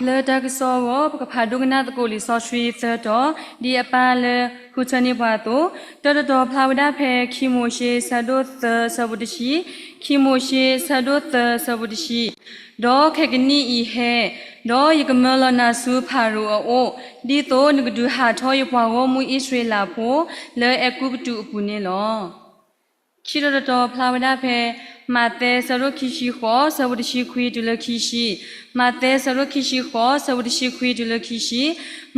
လၢတၢ်ကစီၣ်အဂီၢ် ပကဖးဒိကနၣ်သကိးလံာ်စီဆှံသၢတီၤ ဒ်အပၢ်လၢဃုထၢန့ၢ်ပှၤအသိး, တၢတတီၤဖျါဝဲဒၣ်ဖဲ ခံမိၤၡ့ ဆၢဒိၣ်သၢ ဆၢဖိတဆံ, ခံမိၤၡ့ ဆၢဒိၣ်သၢ ဆၢဖိတဆံ, ဒီးခဲကနံၣ်အံၤဟဲ, ဒီးယကမၢလီၤနၤဆူဖၤရိၤအအိၣ်, ဒ်သိးနကဒုးဟးထီၣ်ယပှၤဂီၢ်မုၢ်အံၣ်စရ့လးဖိ လၢအဲၤကူပတူးအပူၤန့ၣ်လီၤ. ခံတီၤတတီၤဖျါဝဲဒၣ်ဖဲ မးသဲ ဆၢဒိၣ်ခံဆံဃိး ဆၢဖိတဆံခွံတုၤလၢခံဆံ, မးသဲ ဆၢဒိၣ်ခံဆံဃိး ဆၢဖိတဆံခွံတုၤလၢခံဆံ,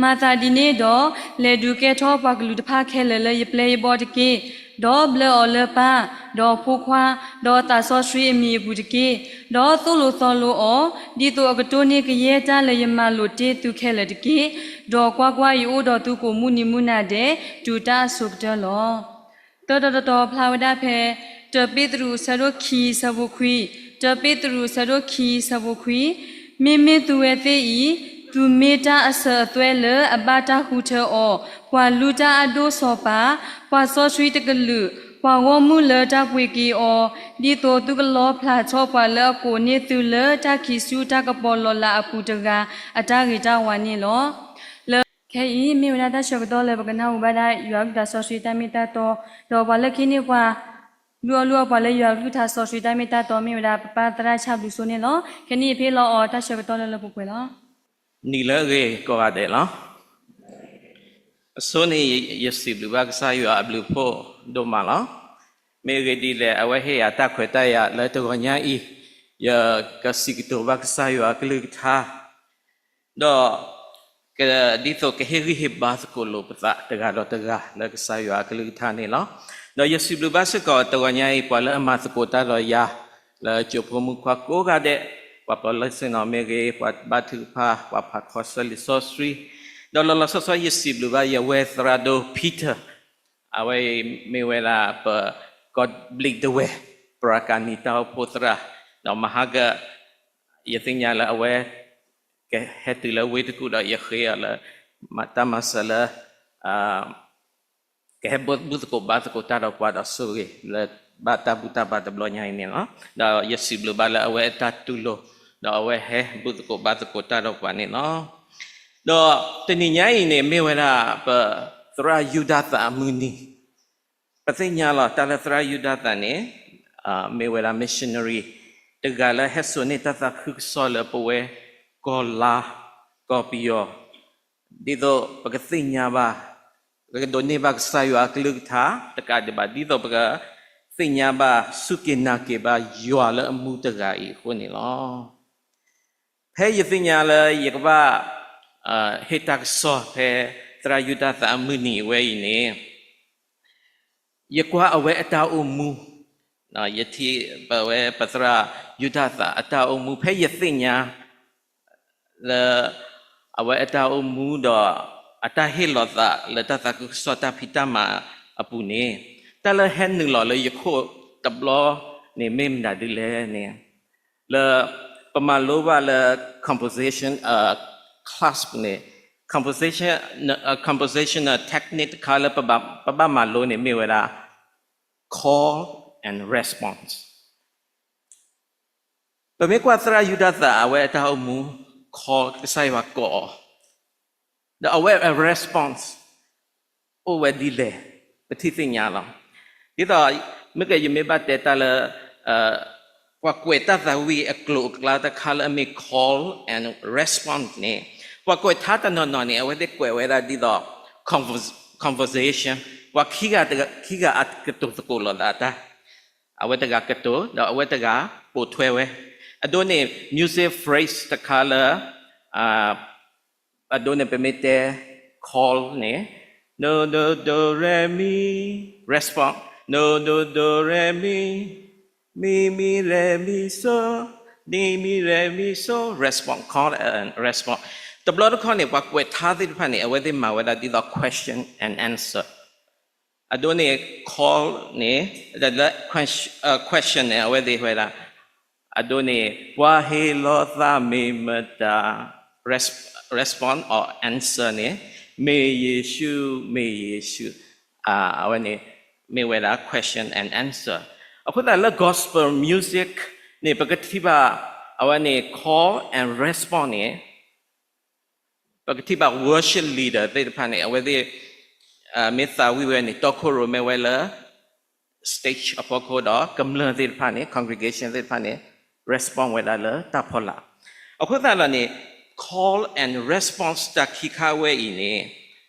မၤသးဒ်န့ၣ်ဒီး, လဲၤဒုးကဲထီၣ်ပှၤကလူးတဖၣ်ခဲလၢာ်လၢယပျဲၢ်ယဘီၣ်တက့ၢ်. ဒီးဘျၢအီၤလၢပၢ်, ဒီးဖိခွါ, ဒီးသးစီဆှံအမံၤအပူၤတက့ၢ်. ဒီးသိၣ်လိသီလိအီၤ, ဒ်သိးအကတိၢ်န့ၢ်ကယဲၢ်တၢ်လၢယမၤလိာ်တ့ၢ်သုခဲလၢာ်တက့ၢ်. ဒီးကွၢ်ကွၢ်, ယအိၣ်ဒီးသုကိးမုၢ်နံၤမုၢ်နၤဒဲး တုၤတၢ်အဆိကတၢၢ်လီၤ. သၢတီၤတတီၤဖျါဝဲဒၣ်ဖဲ တၢပ့းတရူး ဆၢဒိၣ်ခံ ဆၢဖိခွံ, တၢပ့းတရူး ဆၢဒိၣ်ခံ ဆၢဖိခွံ, မ့မ့ၢ်သုဝဲသ့ၣ်အံၤ, သုမ့ၢ်တၢ်အစၢၤအသွဲၣ်လၢအဘၣ်တၢ်ဃုထၢအီၤ, ပှၤလုၢ်တၢ်အဒိၣ်စီၤပၤ, ပှၤစီဆှံတကလုာ်, ပှၤဂီၢ်မုၢ်လၢတၢ်ပှ့ၤက့ၤအီၤ, ဒ်သိးသုကလီဖျးထီၣ်ပှၤလၢအကိးန့ၢ်သုလၢတၢ်ခံးဆူတၢ်ကပီၤလီၤလးအပူၤတဂၤ အတၢ်ဂ့ၤတၢ်ဝါန့ၣ်လီၤ. လၢ ခဲအံၤ မ့ၢ်ဝဲဒၣ်တၢ်ဆၢကတီၢ်လၢပကနၢ်ဟူဘၣ်ဒၣ်ယွၤကလုၢ်ကထါစီဆှံတၢ်မ့ၢ်တၢ်တီ, ဒီးပှၤလၢခံန့ၢ်ပှၤ လုၢ်အီၣ်လုၢ်အီပှၤလၢယွၤကလုၢ်ကထါစီဆှံတၢ်မ့ၢ်တၢ်တီ မ့ၢ်ဝဲဒၣ်ပပၢ်သရၣ်ဆၣ်ဘျုးစိန့ၣ်လီၤ. ခဲနံၣ်အံၤဖဲလီၤအီၤတၢ်ဆၢကတီၢ်လၢလၢပှဲၤပှဲၤလီၤ. နံၤလၢအဂ့ၤကိးဂၤဒဲးလီၤ. အဆိန့ၣ် ယစံးဘျုးဘၣ်ကစၢ်ယွၤအဘျုးအဖှိၣ်ဒိၣ်မးလီၤ. မ့ၢ်အဂ့ၢ်ဒ်လဲၣ်, အဝဲဟ့ၣ်ယၤတၢ်ခွဲးတၢ်ယာ်လၢတဂီၤညါအံၤ, ယကစံးကတိၤဘၣ်ကစၢ်ယွၤအကလုၢ်ကထါ ဒီး ဒ်သိးကဟ့ၣ်ဂံၢ်ဟ့ၣ်ဘါသကိးလိာ်ပသးတဂၤဒီးတဂၤလၢကစၢ်ယွၤအကလုၢ်ကထါန့ၣ်လီၤ. ဒီးယစံးဘျုးဘၣ်စ့ၢ်ကီးတဂီၤညါအံၤ ပှၤလၢအမၤသကိးတၢ်ဒီးယၤ လၢကၠိဖိမုၣ်ခွါကိးဂၤဒဲး, ပှၤပျီလၢဆ့ၣ်နီၤမ့ၢ်ဂ့ၤ, ပှၤဘါထုကဖၣ်, ပှၤဖးခီဆၢလံာ်စီဆှံ, ဒီးလီၤလီၤဆီဆီယစံးဘျုးဘၣ်ယဝဲသရၣ်ဒိၣ် Peter, အဝဲအံၤမ့ၢ်ဝဲဒၣ်ပကီၢ်ဘျံးဒဝဲၢ် ပရၤကၤနံၤတၢ်အိၣ်ဖှိၣ်သရၣ်, ဒီးမဟါက ယသ့ၣ်ညါလၢအဝဲ ကဟဲတုၤလၢဝ့ၢ်တကူၣ်ဒီးယဃ့အီၤလၢ တၢ်မၤစၢၤလၢ ကဟဲဘူၣ်သကိးဘါသကိးတၢ်ဒီးပှၤဒီးဆိၣ်ဂ့ၤလၢ ဘၣ်တၢ်ဘူၣ်တၢ်ဘါတဘျီညါအံၤန့ၣ်လီၤ. ဒီးယစံးဘျုးဘၣ်လၢအဝဲအတၢ်တူၢ်လိာ်, ဒီးအဝဲဟဲဘူၣ်သကိးဘါသကိးတၢ်ဒီးပှၤန့ၣ်လီၤ. ဒီးတနံၤညါအံၤန့ၣ် မ့ၢ်ဝဲဒၣ်ပသရၣ်ယူဒၤသးအမုၢ်နံၤ, ပသ့ၣ်ညါလီၤတၢ်လၢသရၣ်ယူဒၤသးန့ၣ် မ့ၢ်ဝဲဒၣ် missionary တဂၤလၢဟဲစိာ်န့ၢ်တၢ်သးခုကစီၣ်လၢပဝဲကီၢ်လါ ကီၢ်ပယီၤ, ဒ်သိးပကသ့ၣ်ညါဘၣ် ပကဒိးန့ၢ်ဘၣ်ကစၢ်ယွၤအကလုၢ်ကထါတကးဒံးဘၣ် ဒ်သိးပကသ့ၣ်ညါဘၣ် စူၢ်က့ၤနာ်က့ၤဘၣ်ယွၤလၢအမူတဂၤအံၤအဃိန့ၣ်လီၤ. ဖဲယသ့ၣ်ညါလၢယကဘၣ် ဟ့ၣ်တၢ်ကစီၣ်ဖဲသရၣ်ယူဒၤသးအမုၢ်နံၤအဝဲအံၤန့ၣ် ယကွၢ်အဝဲအတၢ်အိၣ်မူ, ယထံၣ်ပဝဲပသရၣ်ယူဒၤသးအတၢ်အိၣ်မူ ဖဲယသ့ၣ်ညါ လၢ အဝဲအတၢ်အိၣ်မူဒီး အတၢ်ဟ့ၣ်လီၤသးလၢတၢ်သးခုကစီၣ်တၢ်ဖံးတၢ်မၤအပူၤန့ၣ်, တၢ်လၢဟဲနုာ်လီၤလၢယခိၣ်တဘျီန့ၣ်မ့ၢ်မနုၤဒ်လဲၣ်န့ၣ်, လၢ ပမၤလိဘၣ်လၢ composition class န့ၣ်, composition compositional technique တခါလၢပဘၣ်မၤလိန့ၣ်မ့ၢ်ဝဲဒၣ် call and response. ပမ့ၢ်ကွၢ်သရၣ်ယူဒၤသးအဝဲအတၢ်အိၣ်မူ call ကစၢ်ယွၤကိးအီၤ, ဒီးအဝဲအ response အိၣ်ဝဲဒ်လဲၣ်, ပထံၣ်သ့ၣ်ညါလီၤ. ဒ်သိး မ့ၢ်ကယမ့ၢ်ဘၣ်တဲတၢ်လၢ ပှၤကွဲးတၢ်သးဝံၣ်အကျိၤအကျါတခါလၢအမ့ၢ် call and response န့ၣ်, ပှၤကွဲးထါတနီၤနီၤန့ၣ် အဝဲသ့ၣ်ကွဲးဝဲဒၣ်ဒ်သိး conversation, ပှၤခံဂၤအကတိၤသကိးလိာ်သးတၢ်, အဝဲတဂၤကတိၤ ဒီးအဝဲတဂၤပိာ်ထွဲဝဲ, အဒိန့ၣ် music phrase တခါလၢ အဒိန့ၣ် ပမ့ၢ်တဲ call န့ၣ်, ဒိ ဒိ ဒိ ရဲ မံ, response, ဒိ ဒိ ဒိ ရဲ မံ, မံ မံ ရဲ မံ စိ, မံ မံ ရဲ မံ စိ, response, call and response. တဘျီတခီၣ်န့ၣ် ပှၤကွဲးထါသ့ၣ်တဖၣ်န့ၣ် အဝဲသ့ၣ်မၤဝဲဒၣ်ဒ်သိး question and answer. အဒိန့ၣ် call န့ၣ် လၢ question န့ၣ် အဝဲသ့ၣ်ဝဲဒၣ်, အဒိန့ၣ် ပှၤဟ့ၣ်လီၤသးမ့ၢ်မတၤ, response or answer န့ၣ် မ့ၢ်ယ့ၣ်ၡူး, မ့ၢ်ယ့ၣ်ၡူး, အဝဲန့ၣ် မ့ၢ်ဝဲဒၣ် question and answer. အဃိသတးလၢ gospel music န့ၣ် ပကထံၣ်ဘၣ် အဝဲန့ၣ် call and response န့ၣ် ပကထံၣ်ဘၣ် worship leader သ့ၣ်တဖၣ်န့ၣ် အဝဲသ့ၣ် မ့ၢ်သးဝံၣ်ဝဲန့ၣ် တီခိၣ်ရိၣ်မဲဝဲလၢ stage အဖီခိၣ်ဒီး ကမျၢၢ်သ့ၣ်တဖၣ်န့ၣ် congregation သ့ၣ်တဖၣ်န့ၣ် respond ဝဲဒၣ်လၢတၢ်ဖီလာ်. အဃိသတးဒီးန့ၣ် call and response တၢ်ခံခါဝဲအံၤန့ၣ်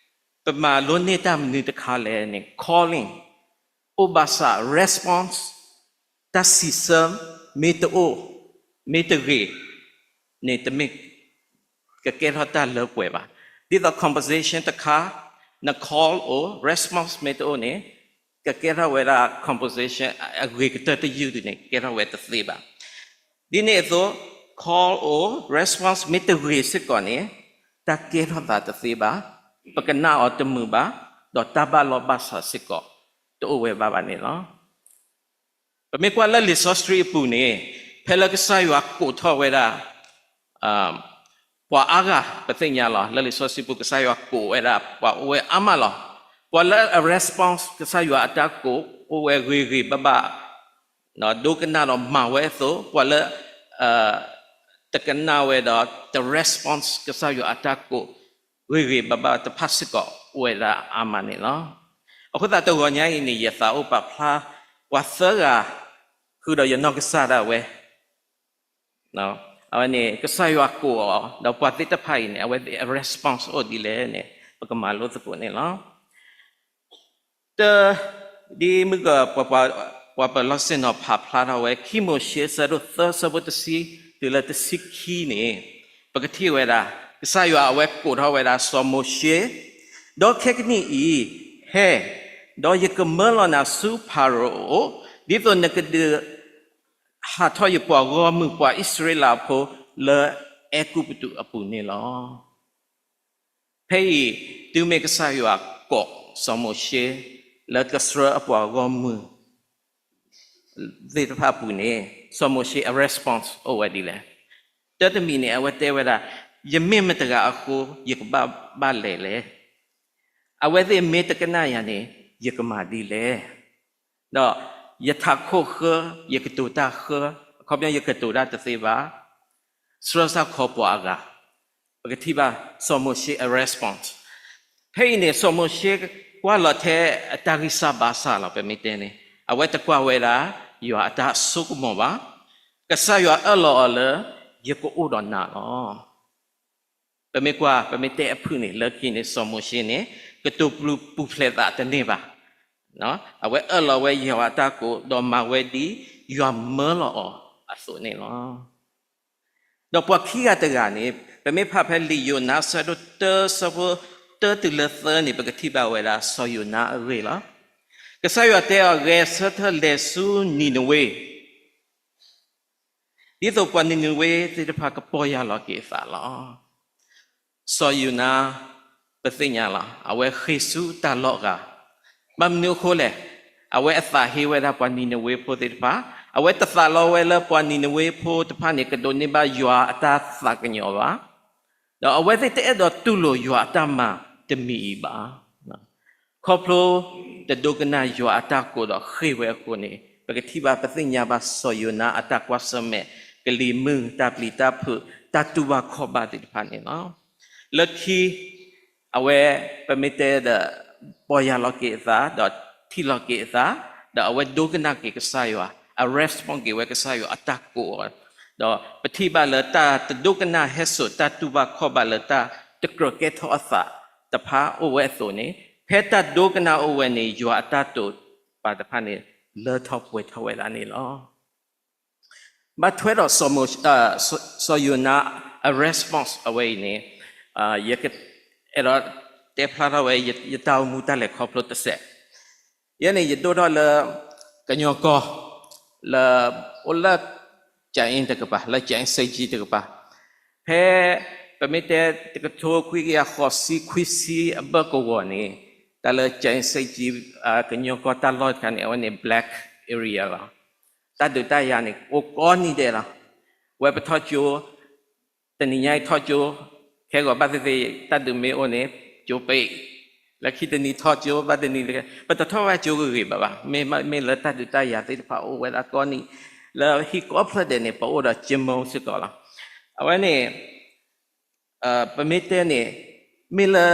ပမၤလိန့ၢ်တၢ်မနုၤတခါလဲၣ်န့ၣ် calling အိၣ်ဘၣ်ဆၣ် response တၢ်စံးဆၢ မ့ၢ်တအိၣ် မ့ၢ်တဂ့ၤန့ၣ် တမ့ၢ် ကကဲထီၣ်တၢ်လၢပှဲၤဘၣ်. ဒ်သိး composition တခါ န call အိၣ် response မ့ၢ်တအိၣ်န့ၣ် ကကဲထီၣ်ဝဲဒၣ် composition အဂ့ၤကတၢၢ်တယုၢ်န့ၣ် ကဲထီၣ်ဝဲတသ့ဘၣ်. ဒ်န့ၣ်အသိး call အိၣ် response မ့ၢ်တဂ့ၤစ့ၢ်ကီးန့ၣ် တၢ်ကဲထီၣ်သးတသ့ဘၣ်, ပကနၣ်အီၤတမုာ်ဘၣ်, ဒီးတၢ်ဘၣ်လီၢ်ဘၣ်စးစ့ၢ်ကီး တအိၣ်ဝဲဘၣ်ဘၣ်န့ၣ်လီၤ. ပမ့ၢ်ကွၢ်လၢလံာ်စီဆှံအပူၤန့ၣ် ဖဲလၢကစၢ်ယွၤကိးထီၣ်ဝဲဒၣ် ပှၤအါဂၤ ပသ့ၣ်ညါလီၤ. လၢလံာ်စီဆှံပူၤ ကစၢ်ယွၤကိးဝဲဒၣ် ပှၤအိၣ်ဝဲအါမးလီၤ. ပှၤလၢအ response ကစၢ်ယွၤအတၢ်ကိး အိၣ်ဝဲဂ့ၤဂ့ၤဘၣ်ဘၣ် ဒိကနၣ်ဒီးမၤဝဲအသိး ပှၤလၢ တကနၣ်ဝဲဒီး တ response ကစၢ်ယွၤအတၢ်ကိး ဂ့ၤဂ့ၤဘၣ်ဘၣ်တဖၣ်စ့ၢ်ကီး အိၣ်ဝဲဒၣ်အါမးန့ၣ်လီၤ. အဃိသတးတဂီၤညါအံၤန့ၣ် ယသးအိၣ်ပာ်ဖျါ ပှၤသၢဂၤ ဃုာ်ဒီးယနီၢ်ကစၢ်ဒၣ်ဝဲ အဝဲန့ၣ် ကစၢ်ယွၤကိးအီၤ ဒီးပှၤသ့ၣ်တဖၣ်အံၤန့ၣ် အဝဲသ့ၣ်အ response အိၣ်ဒ်လဲၣ်န့ၣ် ပကမၤလိသကိးန့ၣ်လီၤ. တၢ် ဒ်မုၢ်က ပှၤပၢၤလီၢ်ဆ့ၣ်နီၤဖးဖျါထီၣ်ဝဲ ခံမိၤၡ့ အဆၢဒိၣ်သၢ အဆၢဖိတဆံ တုၤလၢတဆံခံန့ၣ် ပကထံၣ်ဝဲဒၣ် ကစၢ်ယွၤအဝဲကိးထီၣ်ဝဲဒၣ်စီၤမိၤၡ့, ဒီးခဲကနံၣ်အံၤ ဟဲ, ဒီးယကမၢလီၤနၤဆူဖၤရိၤအအိၣ်, ဒ်သိးနကဒုး ဟးထီၣ်ယပှၤဂီၢ်မုၢ်ပှၤအံၣ်စရ့လးဖိလၢအဲၤကူပတူးအပူၤန့ၣ်လီၤ. ဖဲအံၤ တုၤမ့ၢ်ကစၢ်ယွၤကိးစီၤမိၤၡ့ လၢကဆှၢအပှၤဂီၢ်မုၢ် သ့ၣ်တဖၣ်အပူၤန့ၣ် စီၤမိၤၡ့အ response အိၣ်ဝဲဒ်လဲၣ်. တၢ်တမံၤန့ၣ် အဝဲတဲဝဲဒၣ် ယမ့ၢ်မတဂၤအဃိ ယကဘၣ်ဘၣ်လဲၣ်လဲၣ်. အဝဲသ့ၣ်မ့ၢ်တကနၣ်ယၤန့ၣ် ယကမၤဒ်လဲၣ်. ဒီးယထးခိၣ်ဃၢ, ယကတိၤတၢ်ဃၢ, အခီပညီယကတိၤတၢ်တသ့ဘၣ်, ဆှၢစၢ်ခီပှၤအဂၤ, ပကထံၣ်ဘၣ် စီၤမိၤၡ့အ response. ဖဲအံၤန့ၣ် စီၤမိၤၡ့ကွၢ်လီၤထဲအတၢ်ဂံၢ်စၢ်ဘါစၢ်လီၤ ပမ့ၢ်တဲန့ၣ်, အဝဲတကွၢ်ဝဲဒၣ် ယွၤအတၢ်ဆိကမိၣ်ဘၣ်. ကစၢ်ယွၤအၢၣ်လီၤအီၤလၢ ယကအိၣ်ဒီးနၤလီၤ. ပမ့ၢ်ကွၢ် ပမ့ၢ်တဲအဖုၣ်န့ၣ် လၢခံန့ၣ် စီၤမိၤၡ့န့ၣ် ကတိၤပူၤဖျဲးသးတန့ၢ်ဘၣ်. အဝဲအၢၣ်လီၤဝဲယွၤအတၢ်ကိး ဒီးမၤဝဲဒ်ယွၤမၢလီၤအီၤအသိးန့ၣ်လီၤ. ဒီးပှၤခံဂၤတဂၤန့ၣ် ပမ့ၢ်ဖးဖဲလံာ်ယိၤနါ အဆၢဒိၣ်တၢ အဆၢဖိတၢတုၤလၢသၢန့ၣ် ပကထံၣ်ဘၣ်ဝဲဒၣ်စီၤယိၤနါအဂ့ၢ်လီၤ. ကစၢ်ယွၤတဲအီၤ ဂဲၤဆၢထၢၣ်လဲၤဆူနံၤနဝ့ ဒ်သိးပှၤနံၤနဝ့သ့ၣ်တဖၣ်ကပီၢ်ယၢ်လီၤက့ၤအသးလီၤ. စီၤယိၤနါ ပသ့ၣ်ညါလီၤ အဝဲဃ့ၢ်ဆူတၢ်လီၢ်အဂၤ, ဘၣ်မနုၤအဃိလဲၣ်. အဝဲအသးဟ့ဝဲဒၣ်ပှၤနံၤနဝ့ဖိသ့ၣ်တဖၣ်, အဝဲတသးလီဝဲလၢပှၤနံၤနဝ့ဖိတဖၣ်န့ၣ် ကဒိးန့ၢ်ဘၣ်ယွၤအတၢ်သးကညီၤဘၣ်. ဒီးအဝဲသ့ၣ်တအဲၣ်ဒိးတူၢ်လိာ်ယွၤအတၢ်မၤတမံၤအံၤဘၣ်. ခီဖျိတဒိကနၣ်ယွၤအတၢ်ကိးဒီးဃ့ၢ်ဝဲအဃိန့ၣ် ပကထံၣ်ဘၣ် ပသ့ၣ်ညါဘၣ်စီၤယိၤနါအတၢ်ကွၢ်ဆၢၣ်မဲာ် ကလံၤမုၢ် တၢ်ပျံၤတၢ်ဖုး တၢ်တူၢ်ဘၣ်ခီၣ်ဘၣ်သ့ၣ်တဖၣ်န့ၣ်လီၤ. လၢခံ အဝဲ ပမ့ၢ်တဲဒီး ပီၢ်ယၢ်လီၤက့ၤအသး ဒီးထံၣ်လီၤက့ၤအသး ဒီးအဝဲဒိကနၣ်က့ၤကစၢ်ယွၤ အ respond က့ၤဝဲကစၢ်ယွၤအတၢ်ကိးအီၤ, ဒီးပထံၣ်ဘၣ်လၢတၢ်တဒိကနၣ်ဟဲစိာ် တၢ်တူၢ်ဘၣ်ခီၣ်ဘၣ်လၢတၢ်တကြၢးကဲထီၣ်အသးတဖၣ်အိၣ်ဝဲအသိးန့ၣ် ဖဲတၢ်ဒိကနၣ်အိၣ်ဝဲန့ၣ် ယွၤအတၢ်တိာ်ပာ်တဖၣ်န့ၣ် လၢထီၣ်ပှဲၤထီၣ်ဝဲဒၣ်န့ၣ်လီၤ. ဘၣ်ထွဲဒီး စီၤယိၤနါအ response အဝဲအံၤန့ၣ် ယကအဲၣ်ဒိးတဲဖျါထီၣ်ဝဲ ယတၢ်အိၣ်မူတၢ်လဲၤခီဖျိတစဲး, ယဲန့ၣ် ယဒိၣ်ထီၣ်လၢ ကညီကီၢ် လၢ အိၣ်လၢ ကၠၤအ့တကပၤ လၢ ကၠၤအ့ဆိပ်ကြီး တကပၤ, ဖဲ ပမ့ၢ်တဲတကထိခွံကယၤဃိးဆံခွံဆံအဘၢၣ်ကဝီၤန့ၣ် တၢ်လၢ ကၠၤအ့ဆိပ်ကြီး ကညီကီၢ်တၢ်လီၢ်တခါန့ၣ် အဝဲန့ၣ် black area လီၤ. တၢ်ဒုးတၢ်ယၤန့ၣ် အိၣ်ကိးနံၤဒဲးလီၤ. ဝဲပထီၣ်ကၠိ တနံၤညါအံၤထီၣ်ကၠိ ခဲဂီၤဘၣ်သ့ၣ်သ့ၣ် တၢ်ဒုးမ့ၢ်အိၣ်န့ၣ် ကၠိပ့း, လၢခံတနံၤထီၣ်ကၠိ ဘၣ်တနံၤ ပတထီၣ်ဝဲကၠိဂ့ၤဂ့ၤဘၣ်ဘၣ်. မ့မ့ၢ်လၢတၢ်ဒုးတၢ်ယၤသ့ၣ်တဖၣ်အိၣ်ဝဲဒၣ်ကိးနံၤ, လၢဟံၣ်ကိးဖျၢၣ်ဒဲးန့ၣ် ပအိၣ်ဒီးကၠိမိၢ်စ့ၢ်ကီးလီၤ. အဝဲန့ၣ် ပမ့ၢ်တဲန့ၣ် မ့ၢ်လၢ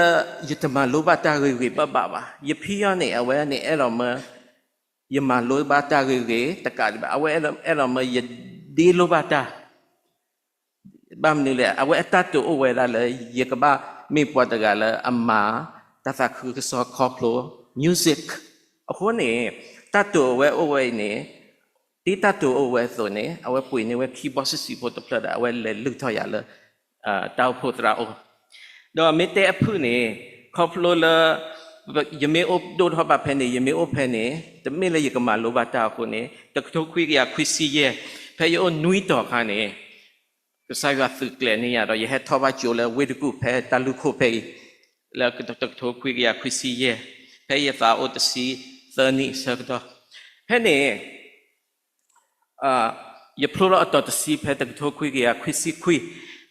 ယတမၤလိဘၣ်တၢ်ဂ့ၤဂ့ၤဘၣ်ဘၣ်ဘၣ်. ယဖံအံၤန့ၣ် အဝဲန့ၣ်အဲၣ်ဒိးမၢ ယမၤလိဘၣ်တၢ်ဂ့ၤဂ့ၤတကးဒံးဘၣ်, အဝဲအဲၣ်ဒိးမၢယဒ့လိဘၣ်တၢ် ဘၣ်မနုၤလဲၣ်, အဝဲအတၢ်တိာ်အိၣ်ဝဲဒၣ်လၢ ယကဘၣ်မ့ၢ်ပှၤတဂၤလၢအမၤတၢ်သးခုကစီၣ်ခီဖျိ music. အဃိန့ၣ် တၢ်တိာ်အဝဲအိၣ်ဝဲအံၤန့ၣ် ဒ်တၢ်တိာ်အိၣ်ဝဲအသိးန့ၣ် အဝဲပှ့ၤန့ၢ်ဝဲခံဘီစံးစံးဖိတဖျၢၣ်ဒီး အဝဲလဲၤလုၢ်ထီၣ်ယၤလၢ တၢ်အိၣ်ဖှိၣ်သရၣ်အိၣ်, ဒီးမ့ၢ်တဲအဖုၣ်န့ၣ် ခီဖျိလၢ ယမ့ၢ်အိၣ်ဒိၣ်ထီၣ်ဘၣ်ဖဲန့ၣ် ယမ့ၢ်အိၣ်ဖဲန့ၣ် တမ့ၢ်လၢယကမၤလိဘၣ်တၢ်အဃိန့ၣ် တကထိခွံကယၤခွံဆံယဲၢ် ဖဲယအိၣ်နွံတီၤအခါန့ၣ် ကစၢ်ယွၤသုးကျဲၤန့ၢ်ယၤဒီး ယဟဲထီၣ်ဘၣ်ကၠိလၢဝ့ၢ်တကူၣ်ဖဲတၢ်လူၢ်ခိၣ်ဖဲအံၤ လၢတကထိခွံကယၤခွံဆံယဲၢ် ဖဲယသးအိၣ်တဆံသၢနံၣ်အဆၢကတီၢ်, ဖဲန့ၣ် ယဖျိထီၣ်အတီၤတဆံဖဲတကထိခွံကယၤခွံဆံခွံ,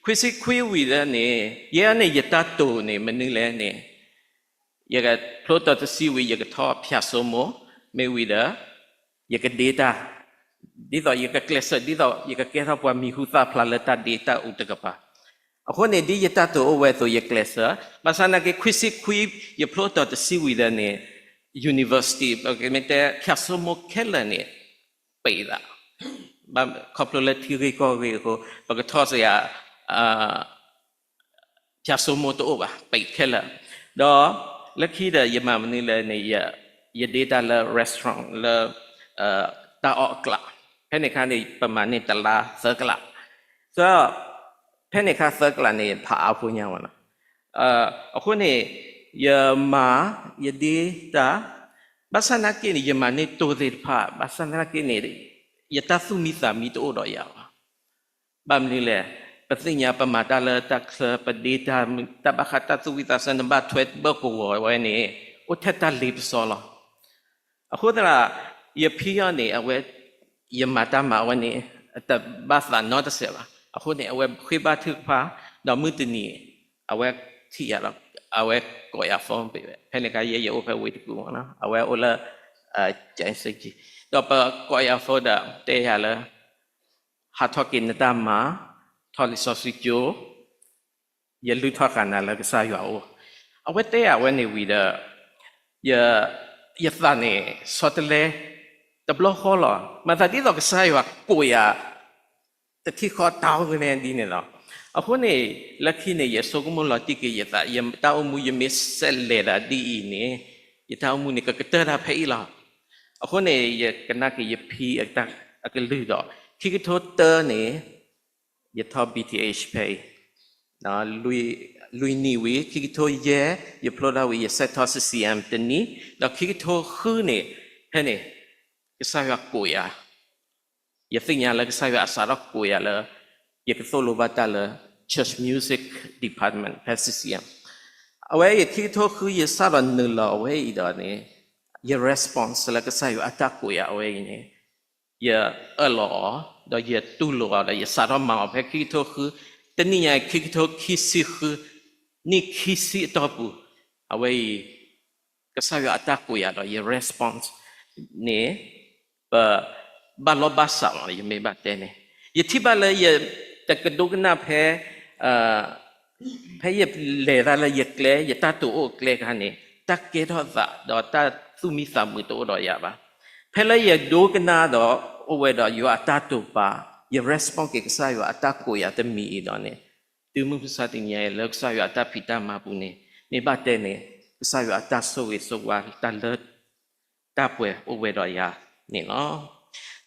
ခွံဆံခွံဝံၤလၢန့ၣ် ယဲန့ၣ် ယတၢ်တိာ်န့ၣ် မနုၤလဲၣ်န့ၣ် ယကဖျိတီၤတဆံဝံၤ ယကထီၣ်ဖၠးစိမိၢ် မ့ၢ်ဝံၤဒီး ယကဒ့တၢ် ဒ်သိးယကကျဲးစၢး ဒ်သိးယကကဲထီၣ်ပှၤမံၤဟူသၣ်ဖျါလၢတၢ်ဒ့တၢ်အူတကပၤ, အဃိန့ၣ် ဒ်ယတၢ်တိာ်အိၣ်ဝဲအသိး ယကျဲးစၢး, ဘၣ်ဆၣ်နာ်က့ ခွံဆံခွံ ယဖျိတီၤတဆံဝံၤလၢန့ၣ် university မ့ၢ်တဲဖၠးစိမိၢ်ခဲလၢာ်န့ၣ် ပံးသး ခီဖျိလၢထံဂ့ၢ်ကီၢ်ဂ့ၢ်အဃိ ပကထီၣ်စ့ၢ် ဖၠးစိမိၢ်တအိၣ်ဘၣ် ပံးခဲလၢာ်, ဒီးလၢခံဒီး ယမၤမနုၤလဲၣ်န့ၣ် ယဒ့တၢ်လၢ restaurant လၢ တၢ်အီၣ်အကျး, ဖဲန့ၣ်အခါန့ၣ် ပမၤန့ၢ်တလါသၢကလး, ဒီးဖဲန့ၣ်အခါသၢကလးန့ၣ် ဖးအါဖိညါမးနီၤ, အဃိန့ၣ် ယမၤ ယဒ့တၢ်, ဘၣ်ဆၣ်နာ်က့န့ၣ် ယမၤန့ၢ်တိၢ်သ့ၣ်တဖၣ် ဘၣ်ဆၣ်နာ်က့န့ၣ် ယတၢ်သူၣ်မံသးမံတအိၣ်ဒီးယၤဘၣ် ဘၣ်မနုၤလဲၣ်, ပသ့ၣ်ညါပမၤတၢ်လၢတၢ်ချၢ ပဒ့တၢ် တၢ်ဘၣ်ဃးတၢ်သူၣ်ဝံၣ်သးဆၢ နဘၣ်ထွဲဘၢၣ်ကဝီၤဝဲန့ၣ် အိၣ်ထဲတၢ်လ့ပစီလီၤ. အဃိသတး ယဖံအံၤန့ၣ် အဝဲ ယမၤတၢ်မၤဝဲန့ၣ် တဘၣ်သးနီတစဲးဘၣ်. အဃိန့ၣ် အဝဲဃ့ဘါထုကဖၣ် ဒီးမုၢ်တနံၤ အဝဲထံၣ်ယၤဒီး အဝဲကိးယၤ phone ဖဲန့ၣ်အခါ ယဲယအိၣ်ဖဲဝ့ၢ်တကူၣ်မးနီၤ အဝဲအိၣ်လၢ ကၠဲးစကံ, ဒီးပကိးယၤ phone ဒီးတဲယၤလၢ ဟးထီၣ်က့ၤနတၢ်မၤ, ထီၣ်လံာ်စီဆှံကၠိ, ယလုၢ်ထီၣ်ဃာ်နၤလၢကစၢ်ယွၤအအိၣ်. အဝဲတဲယၤဝဲန့ၣ်ဝံၤဒီး ယသးန့ၣ် ဆီတလဲ တဘျီဃီလီၤ. မၤသးဒ်သိးကစၢ်ယွၤကိးယၤ တထံၣ်ဃီတၢ်အိၣ်ကနဲဒ်န့ၣ်လီၤ. အဃိန့ၣ် လၢခံန့ၣ် ယဆိကမိၣ်လီၤတံၢ်က့ၤယသး ယတၢ်အိၣ်မူ ယမ့ၢ်ဆဲးလဲၤဒၣ်ဒ်အံၤန့ၣ် ယတၢ်အိၣ်မူန့ၣ် ကကတၢၢ်တၢ်ဖဲအံၤလီၤ. အဃိန့ၣ် ယကနၣ်က့ၤယဖံအကလုၢ်ဒီး ခံကထိတၢန့ၣ် ယထီၣ် B T H ဖဲအံၤ လွံၢ်နံၣ်ဝံၤ ခံကထိယဲၢ် ယဖျိထီၣ်ဝံၤ ယဆဲးထီၣ် C C M တနံၣ်, ဒီးခံကထိဃုန့ၣ် ဖဲန့ၣ် ကစၢ်ယွၤကိးယၤ, ယသ့ၣ်ညါလၢကစၢ်ယွၤအစးထီၣ်ကိးယၤလၢ ယကသိၣ်လိဘၣ်တၢ်လၢ Church Music Department ဖဲ C C M. အဝဲအံၤ ခံကထိဃု ယစးထီၣ်နုာ်လီၤအဝဲအံၤဒီးန့ၣ် ယ response လၢကစၢ်ယွၤအတၢ်ကိးယၤအဝဲအံၤန့ၣ် ယအၢၣ်လီၤအီၤ ဒီးယတူၢ်လိာ်အီၤဒီး ယစးထီၣ်မၤအီၤဖဲခံကထိဃု, တနံၣ်ညါအံၤ ခံကထိခံဆံဃု, နံၣ်ခံဆံအတီၢ်ပူၤ, အဝဲအံၤ ကစၢ်ယွၤအတၢ်ကိးယၤဒီး ယ response န့ၣ် ပဘၣ်လီၢ်ဘၣ်စးလီၤ ယမ့ၢ်ဘၣ်တဲန့ၣ်, ယထံၣ်ဘၣ်လၢယတကဒိကနၣ်ဖဲ ဖဲယလဲၤတၢ်လၢယကျဲ ယတၢ်တိာ်အိၣ်အကျဲအခါန့ၣ် တၢ်ကဲထီၣ်သးဒီးတၢ်သူၣ်မံသးမုာ်တအိၣ်ဒီးယၤဘၣ်. ဖဲလၢယဒိကနၣ်ဒီးအိၣ်ဝဲဒီးယွၤအတၢ်တိာ်ပာ်, ယ response က့ၤကစၢ်ယွၤအတၢ်ကိးယၤတမံၤအံၤဒီးန့ၣ်, တုၤမုၢ်မဆါတနံၤအံၤလၢကစၢ်ယွၤအတၢ်ဖံးတၢ်မၤပူၤန့ၣ် မ့ၢ်ဘၣ်တဲန့ၣ် ကစၢ်ယွၤအတၢ်ဆိၣ်ဂ့ၤဆိၣ်ဝါတၢ်လၢ တၢ်ပှဲၤအိၣ်ဝဲဒီးယၤန့ၣ်လီၤ.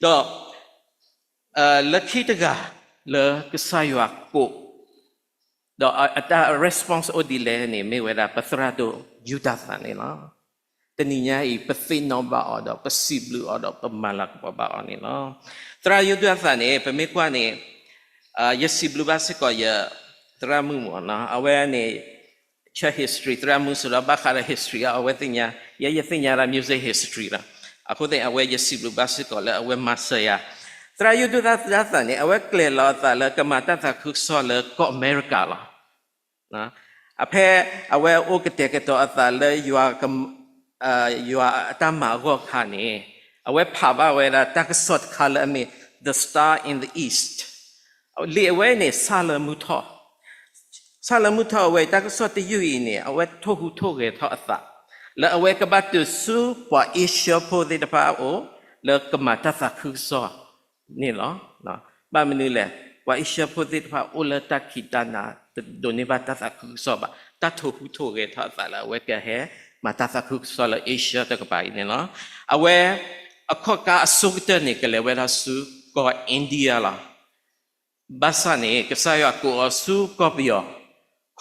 ဒီး လၢခံတဂၤလၢကစၢ်ယွၤကိး ဒီးအတၢ် response အိၣ်ဒ်လဲၣ်န့ၣ် မ့ၢ်ဝဲဒၣ်ပသရၣ်ဒိၣ်ယူဒၤသးန့ၣ်လီၤ. တနံၤညါအံၤ ပသ့ၣ်နီၣ်ဘၣ်အီၤဒီး ပစံးဘျုးအီၤဒီး ပမၤလၤကပီၤဘၣ်အီၤန့ၣ်လီၤ. သရၣ်ယူဒၤသးန့ၣ် ပမ့ၢ်ကွၢ်န့ၣ် ယစံးဘျုးဘၣ်စ့ၢ်ကီးယသရၣ်မုၣ်မးနီၤ, အဝဲန့ၣ် church history သရၣ်မုၣ်စ့ၢ်ဒီး ဘၣ်ဃးဒီး history အဝဲသ့ၣ်ညါ, ယဲယသ့ၣ်ညါဒၣ် music history လီၤ. အဃိသတး အဝဲယစံးဘျုးဘၣ်စ့ၢ်ကီးလၢအဝဲမၤစၢၤယၤ. သရၣ်ယူဒၤသးန့ၣ် အဝဲကျဲၤလီၤအသးလၢကမၤတၢ်သးခုကစီၣ်လၢကီၢ်အမဲရကၤလီၤ. အဖဲအဝဲအိၣ်ကတဲာ်ကတီၤအသးလၢ ယွၤအတၢ်မၤအဂီၢ်အခါန့ၣ် အဝဲဖးဘၣ်ဝဲဒၣ်တၢ်ကစီၣ်တခါလၢအမ့ၢ် The Star in the East လံာ်အဝဲအံၤန့ၣ် စၢ်လၢမုၢ်ထီၣ်, ထါလၢမုၢ်ထီၣ်အဝဲအံၤ တၢ်ကစီၣ်တယုၢ်အံၤန့ၣ် အဝဲထိၣ်ဟူးထိၣ်ဂဲၤထီၣ်အသး လၢအဝဲကဘၣ်တုၤဆူပှၤအ့ရှၢဖိသ့ၣ်တဖၣ်အအိၣ် လၢကမၤတၢ်သးခုကစီၣ်န့ၣ်လီၤ. ဘၣ်မနုၤလဲၣ်, ပှၤအ့ရှၢဖိသ့ၣ်တဖၣ်အိၣ်လၢတၢ်ခံးတၢ်နၤ တဒိးန့ၢ်ဘၣ်တၢ်သးခုကစီၣ်ဘၣ်, တၢ်ထိၣ်ဟူးထိၣ်ဂဲၤထီၣ်အသးလၢအဝဲကဟဲမၤတၢ်သးခုကစီၣ်လၢအ့ရှၢတကပၤအံၤန့ၣ်လီၤ. အဝဲ အခီၣ်ကါအဆိကတၢၢ်န့ၣ် ကလဲၤဝဲဒၣ်ဆူကီၢ် India လီၤ. ဘၣ်ဆၣ်န့ၣ် ကစၢ်ယွၤကိးအီၤဆူကီၢ်ပယီၤ,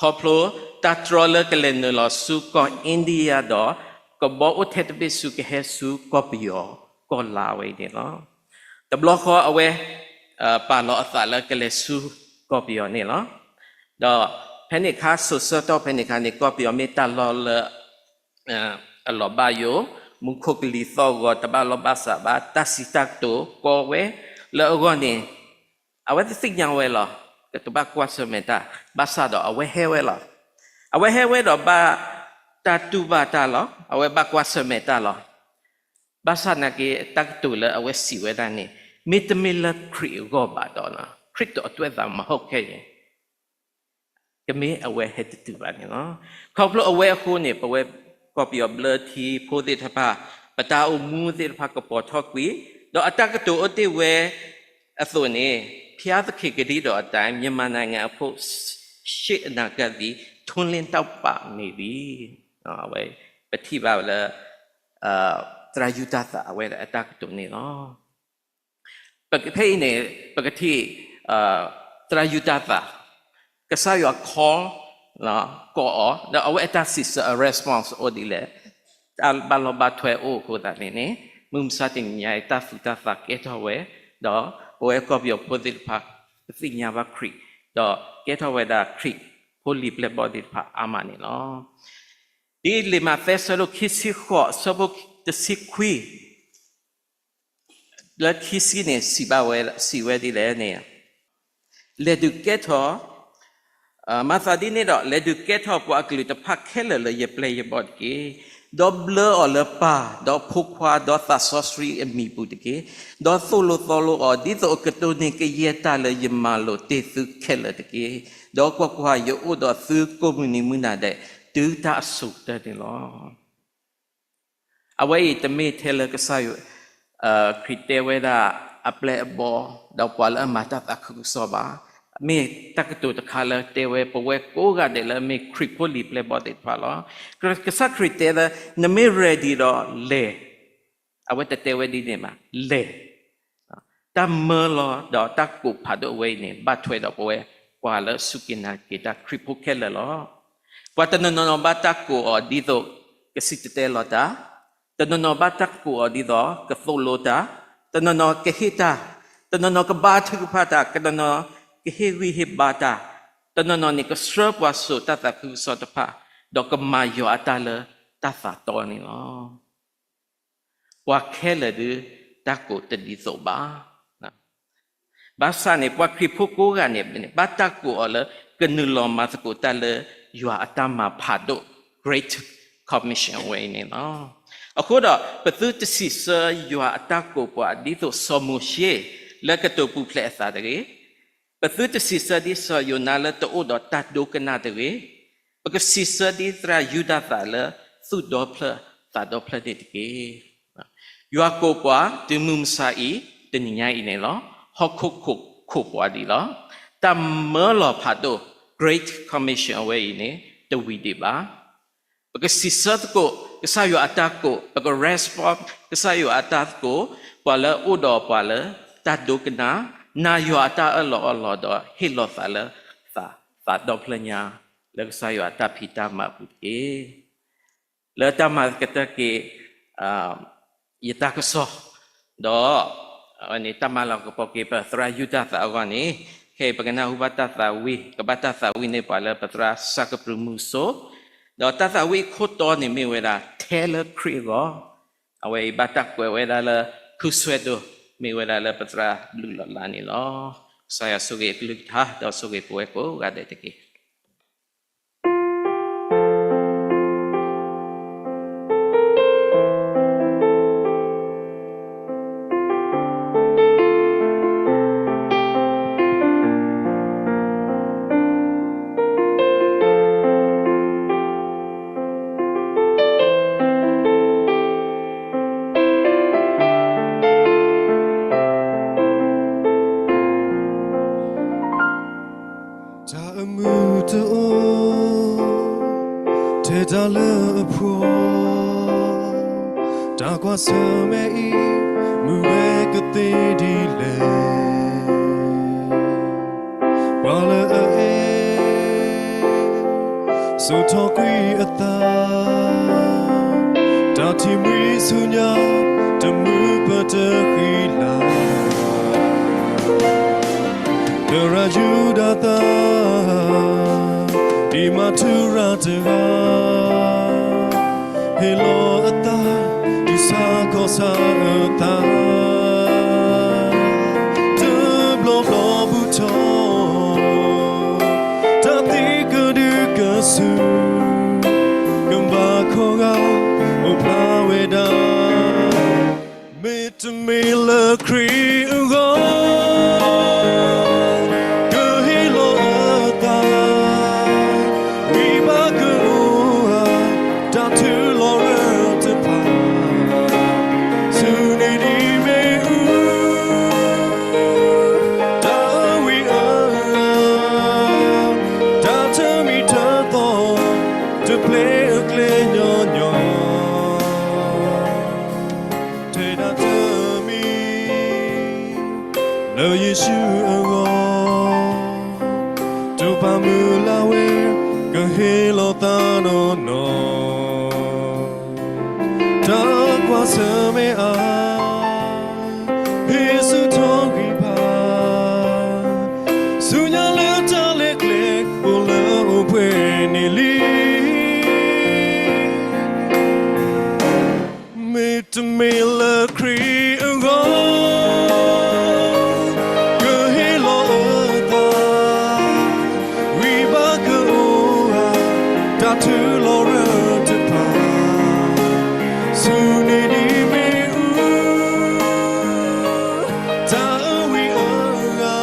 ခီဖျိတၢ်တြီလၢကလဲၤနုာ်လီၤဆူကီၢ် India ဒီး ကဘီအိၣ်ထဲတဘ့ၣ်ဆူကဟဲဆူကီၢ်ပယီၤကီၢ်လါဝဲအံၤန့ၣ်လီၤ. တဘျီဃီအဝဲ ပာ်လီၤအသးလၢကလဲၤဆူကီၢ်ပယီၤန့ၣ်လီၤ. ဒီးဖဲန့ၣ်အခါ စိၤဆၢကတီၢ်ဖဲန့ၣ်အခါန့ၣ် ကီၢ်ပယီၤမ့ၢ်တၢ်လီၢ်လၢ အလီၤဘၣ်ယိၣ်, မူခိၣ်ကလံၤသီၣ်ဂီၤတဘၣ်လီၢ်ဘၣ်စးဘၣ်, တၢ်စံးတၢ်ကတိၤကီဝဲ, လၢအဂီၢ်န့ၣ် အဝဲတသ့ၣ်ညါဝဲလီၤ. ကဘၣ်ကွၢ်ဆၢၣ်မဲာ်တၢ်, ဘၣ်ဆၣ်ဒီးအဝဲဟဲဝဲလီၤ. အဝဲဟဲဝဲဒီးဘၣ်တၢ်တူၢ်ဘၣ်တၢ်လီၤ. အဝဲဘၣ်ကွၢ်ဆၢၣ်မဲာ်တၢ်လီၤ. ဘၣ်ဆၣ်နာ်က့ တၢ်ကတိၤလၢအဝဲစံးဝဲဒၣ်န့ၣ် မ့တမ့ၢ်လၢခရံာ်အဂီၢ်ဘၣ်ဒီး ခရစ်တော်အတွက်သာမဟုတ်ခဲ့ရင် ကမ့ၢ်အဝဲဟဲတတုၤဘၣ်န့ၣ်လီၤ. ခီဖျိအဝဲအဃိန့ၣ် ပဝဲကီၢ်ပယီၤဘျၢထံဖိသ့ၣ်တဖၣ် ပတၢ်အိၣ်မူသ့ၣ်တဖၣ်ကပိာ်ထီၣ်ကွံာ်, ဒီးအတၢ်ကတိၤအိၣ်တ့ၢ်ဝဲအသိးန့ၣ် ဘုရားသခင်ကတိတော်အတိုင်း မြန်မာနိုင်ငံအဖို့ ရှေ့အနာဂတ်သည် ထွန်းလင်းတောက်ပနေပြီ. အဝဲ ပထံၣ်ဘၣ်လၢ သရၣ်ယူဒၤသၣ်အဝဲအတၢ်ကတိၤန့ၣ်လီၤ. ဖဲအံၤန့ၣ် ပကထံၣ် သရၣ်ယူဒၤသၣ် ကစၢ်ယွၤ call ကိးအီၤ ဒီးအဝဲအတၢ်စံးဆၢအ response အိၣ်ဒ်လဲၣ်, တၢ်ဘၣ်လီၢ်ဘၣ်ထွဲအိၣ်အဃိသတးန့ၣ်န့ၣ် မုၢ်မဆါတနံၤညါအံၤ တၢ်သူၣ်တၢ်သးကဲထီၣ်ဝဲ, ဒီးပဝဲကီၢ်ပယီၤဖိသ့ၣ်တဖၣ် ပသ့ၣ်ညါဘၣ်ခရံာ်, ဒီးကဲထီၣ်ဝဲဒၣ်ခရံာ်ဖိလံၤပျဲၢ်ဘီၣ်သ့ၣ်တဖၣ်အါမးန့ၣ်လီၤ. ဒ်လံာ်မးသဲအဆၢဒိၣ်ခံဆံဃိး အဆၢဖိတဆံခွံ လၢခံဆံန့ၣ် စံးဘၣ်ဝဲ စံးဝဲဒ်လဲၣ်န့ၣ်, လဲၤဒုးကဲထီၣ်, မၤသးဒ်န့ၣ်ဒီး လဲၤဒုးကဲထီၣ်ပှၤအကလုာ်တဖၣ်ခဲလၢာ်လၢယပျဲၢ်ယဘီၣ်တက့ၢ်. ဒီးဘျၢအီၤလၢပၢ်, ဒီးဖိခွါ, ဒီးသးစီဆှံအမံၤပူၤတက့ၢ်. ဒီးသိၣ်လိသီလိအီၤ ဒ်သိးအကတိၢ်န့ၢ်ကယဲၢ်တၢ်လၢယမၤလိာ်တ့ၢ်သုခဲလၢာ်တက့ၢ်. ဒီးကွၢ်ကွၢ်, ယအိၣ်ဒီးသုကိးမုၢ်နံၤမုၢ်နၤဒဲး တုၤတၢ်အစိၤကတၢၢ်န့ၣ်လီၤ. အဝဲအံၤတမ့ၢ်ထဲလၢကစၢ်ယွၤ ခရံာ်တဲဝဲဒၣ် အပျဲၢ်အဘီၣ် ဒီးပှၤလၢအမၤတၢ်သးခုကစီၣ်ဘၣ်. မ့ၢ်တၢ်ကတိၤတခါလၢတဲဝဲ ပဝဲကိးဂၤဒဲးလၢမ့ၢ်ခရံာ်ဖိလံၤပျဲၢ်ဘီၣ်သ့ၣ်တဖၣ်လီၤ. ကစၢ်ခရံာ်တဲလၢ နမ့ၢ် ready ဒီးလဲၤ, အဝဲတတဲဝဲဒ်န့ၣ်ဘၣ်, လဲၤ တၢ်မၢလီၤဒီးတၢ်ကိးဖးဒိၣ်အဝဲအံၤန့ၣ် ဘၣ်ထွဲဒီးပဝဲပှၤလၢစူၢ်က့ၤနာ်က့ၤတၢ်ခရံာ်ဖိခဲလၢာ်လီၤ. ပှၤတနီၤနီၤဘၣ်တၢ်ကိးအီၤဒ်သိးကစံၣ်တဲၤတဲလီၤတၢ်, တနီၤနီၤဘၣ်တၢ်ကိးအီၤဒ်သိးကသိၣ်လိတၢ်, တနီၤနီၤကဟ့ၣ်တၢ်, တနီၤနီၤကဘါထုကဖၣ်တၢ်, တနီၤနီၤကဟ့ၣ်ဂံၢ်ဟ့ၣ်ဘါတၢ်, တနီၤနီၤန့ၣ်ကဆှၢပှၤစိာ်တၢ်သးခုကစီၣ်တဖၣ်, ဒီးကမၤယွၤအတၢ်လၢတၢ်သးတီန့ၣ်လီၤ. ပှၤခဲလၢာ်ဒုးတၢ်ကိးတဒ်သိးဘၣ်. ဘၣ်ဆၣ်န့ၣ် ပှၤခရံာ်ဖိကိးဂၤန့ၣ် ဘၣ်တၢ်ကိးအီၤလၢ ကနုာ်လီၤမၤသကိးတၢ်လၢယွၤအတၢ်မၤဖးဒိၣ် Great Commission ဝဲအံၤန့ၣ်လီၤ. အဃိဒီး ပသုတစံးဆၢယွၤအတၢ်ကိးပှၤဒ်သိးစီၤမိၤၡ့ လၢကတိၤပူၤဖျဲးအသးတဂ့ၤ, ပသုတစံးဆၢဒ်စီၤယိၤနါလၢတအိၣ်ဒီးတၢ်ဒိကနၣ်တဂ့ၤ, ပကစံးဆၢဒ်သရၣ်ယူဒၤသၣ်လၢသူၣ်ဒီဖျၢၣ် သးဒီဖျၢၣ်န့ၣ်တက့ၢ်. ယွၤကိးပှၤတုၤမုၢ်မဆါအံၤ တနံၤညါအံၤန့ၣ်လီၤ. ဟီၣ်ခိၣ်ခိးပှၤဒံးလီၤ. တၢ်မၢလီၤဖးဒိၣ် Great Commission အဝဲအံၤန့ၣ် တဝံၤဒံးဘၣ်. ပကစံးဆၢသကိး ကစၢ်ယွၤအတၢ်ကိး, ပက respond ကစၢ်ယွၤအတၢ်ကိး, ပှၤလၢအအိၣ်ဒီးပှၤလၢတၢ်ဒိကနၣ်, နာ်ယွၤအတၢ်အၢၣ်လီၤအီလီၤဒီး ဟ့ၣ်လီၤသးလၢသး, သးဒီဖျၢၣ်ညါ လၢကစၢ်ယွၤအတၢ်ဖံးတၢ်မၤအပူၤတက့ၢ်. လၢတၢ်မၤကတၢၢ်က့ၤ ယတၢ်ကစီၣ်, ဒီး တၢ်မၤလၤကပီၤက့ၤပသရၣ်ယူဒၤသၣ်အဂီၢ်န့ၣ်, ခဲအံၤပကနၢ်ဟူဘၣ်တၢ်သးဝံၣ်, ကဘၣ်တၢ်သးဝံၣ်န့ၢ်ပှၤလၢပသရၣ်စၢ်ကပြုၢ်မုၢ်စိ, ဒီးတၢ်သးဝံၣ်အခိၣ်တီန့ၣ်မ့ၢ်ဝဲဒၣ် ထဲလၢခရံာ်အဂီၢ်, အဝဲအံၤဘၣ်တၢ်ကွဲးဝဲဒၣ်လၢ ခူစွဲဒိၣ်, မ့ၢ်ဝဲဒၣ်လၢပသရၣ်ဘျုးလီၤလးန့ၣ်လီၤ. ကစၢ်ယွၤဆိၣ်ဂ့ၤအကလုၢ်ကထါ ဒီးဆိၣ်ဂ့ၤပဝဲကိးဂၤဒဲးတက့ၢ်. မုၢ်တအိၣ် ထဲတၢ်လၢအဖှီၣ်, တၢ်ကွၢ်ဆၢၣ်မဲာ်အံၤ မုၢ်ဝဲကသ့ဒ်လဲၣ်. ပှၤလၢအအဲၣ် စိာ်ထီၣ်ကွံာ်အသး, တၢ်ထံၣ်မှံဆူညါ တမုာ်ပတဃံလၤ. သရၣ်ယူဒၤသး ဒံးမၤထူရၤတဂၤ, ဟ့ၣ်လီၤအသး ဒ်ဆၣ်ခီၣ်ဆၣ်အသး, တဘျီဘျီဘူးထီၣ် တၢ်သံကဒုကဆူၣ်, ကဘၣ်ခီဂာ် အိၣ်ဖျါဝဲဒၣ် မ့တမ့ၢ်လၢခရံာ်အဂီၢ်, ကဟ့ၣ်လီၤအသး, ဝံဘၣ်ကအိၣ်ဧါ, တၢ်ထုးလီၤရၢၢ်တဖၣ်, ဆူန့ၣ်ဒ်မ့ၣ်အူ တၢ်အဝံအဂၤ, တၢ်ထၢမံၤထၢသီ, တပျဲအကျဲညီညီ, ထဲဒၣ်တမံၤ လၢယ့ၣ်ၡူးအဂီၢ်, တိာ်ပာ်မုၢ်လၢ်ဝဲ ကဟ့ၣ်လီၤသးနီၢ်နီၢ်, တၢ်ကွၢ်ဆၢၣ်မဲာ်အါ ဟ့ၣ်ဆူၣ်ထီၣ်ဂံၢ်ဘါ, ဆူညါလၢတၢ်လဲၤကျဲ အိၣ်လၢအိၣ်ပှဲၤန့ၣ်လံ. မ့တမ့ၢ်လၢခရံာ်အဂီၢ်, ကဟ့ၣ်လီၤအသး, ဝံဘၣ်ကအိၣ်ဧါ, တၢ်ထုးလီၤရၢၢ်တဖၣ်, ဆူန့ၣ်ဒ်မ့ၣ်အူ တၢ်အဝံအဂၤ,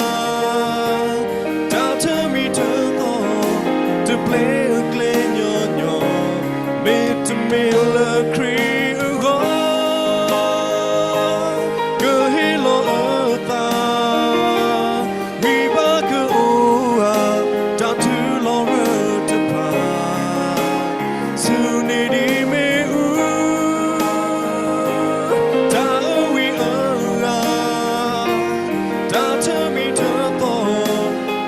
တၢ်ထၢမံၤထၢသီ, တပျဲအကျဲညီညီ, မ့တမ့ၢ်လၢခရံာ်အဂီၢ်, ကဟ့ၣ်လီၤအသး, ဝံဘၣ်ကအိၣ်ဧါ, တၢ်ထုးလီၤရၢၢ်တဖၣ်, ဆူန့ၣ်ဒ်မ့ၣ်အူ တၢ်အဝံအဂၤ, တၢ်ထၢမံၤထၢသီ,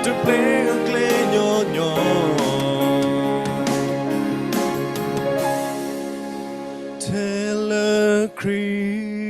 တပျဲအကျဲညီညီ, ထဲလၢခရံာ်